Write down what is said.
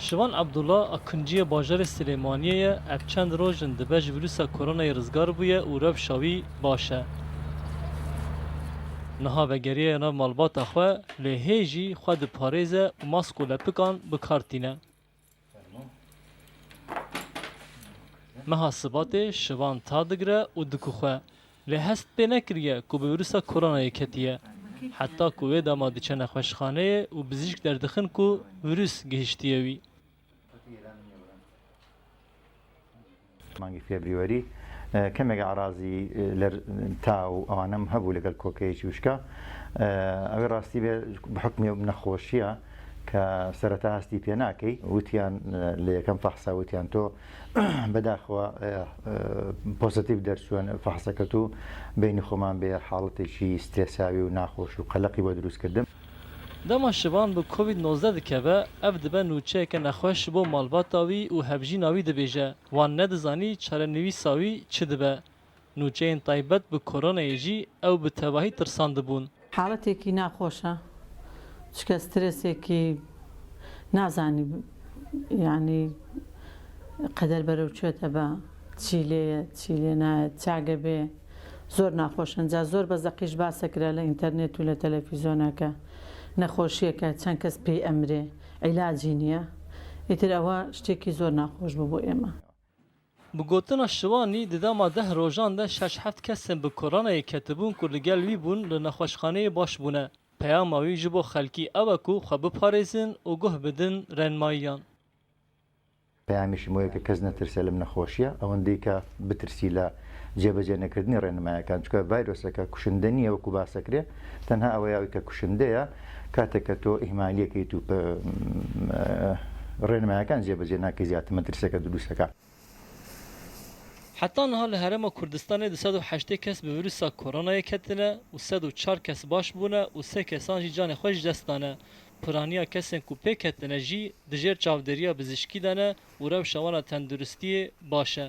Şivan Ebdula Akinciyê bajarê Silêmaniyê ye ev çend roj in dibe ji vîrusa koronayê rizgar bûye û rewşa wî baş e. Niha vegeriye nav malbata xwe lê hê jî xwe diparêze û mask û lepikan bi kar tîne. Meha Sibatê şivan ta digire û dikuxwe. Lê hest pê nekiriye ku bi vîrusa koronayê ketiye. Heta ku wê dema diçe nexweşxaneyê û bizîşk derdixin ku vîrus gihiştiye wî. مانگی فێبریوەری کەمێک ئاڕازی لە تا و ئەوانەم هەبوو لەگەڵ کۆکەیەکی وشکە ئەوەی ڕاستی بێ بە حوکمی ئەو نەخۆشیە کە سەرەتا هەستی پێ ناکەی وتیان لە یەکەم فەحسا وتیان تۆ بەداخەوە پۆزەتیڤ دەرچووە فەحسەکەت و بینی خۆمان بێ حاڵەتێکی سترێساوی و ناخۆش و قەلەقی بۆ دروست کردم. Dema Şivan bi Covid 19 dikeve, ev dibe nûçeyeke nexweş bo malbata wî û hevjîna wî dibêje, wan nedizanî çarenivîsa wî çi dibe. Nûçeyên taybet bi koronayê jî ew bi tevahî tirsandibûn. حاڵەتێکی ناخۆشە چونکە سترێسێکی نازانی یانی قەدەر بەرەو کوێ دەبا چی لێیە چی لێ نایەت چاگە بێ زۆر ناخۆشن جا زۆر بە زەقیش باسەکرا لە ئینتەرنێت و لە تەلەفیزۆنا کە نەخۆشیەکە چەند کەس پێی ئەمرێ عیلاجی نیە ئیتر ئەوە شتێکی زۆر ناخۆش بوو بۆ ئێمە. Bi gotina Şivanî di dema deh rojan de şeş heft kesên bi koronayê ketibûn ku li gel wî bûn li nexweşxaneyê baş bûne. Peyama wî ji bo xelkî ew e ku xwe biparêzin û guh bidin rênmayiyan. پەیامیشم ئەوەیە کە کەس نەترسێ لەم نەخۆشییە ئەوەندەی کە بترسی لە جێبەجێ نەکردنی ڕێنمایەکان، چونکە ڤایرۆسەکە کوشندە نییە وەکو باسەکرێ، تەنها ئەوەیە ئەوەی کە کوشندەیە کاتێک کە تۆ ئیهمالیەکەیت و ڕێنمایەکان جێبەجێ ناکەی زیاتر مەترسیەکە دروستەکا. Heta niha li Herêma Kurdistanê 280 kes bi vîrusa koronayê ketine û 104 kes baş bûne û sê kesan jî canê xwe ji dest dane. Piraniya kesên ku pê ketine jî di jêr çavdêriya bizîşkî de ne û rewşa wan a tenduristiyê baş e.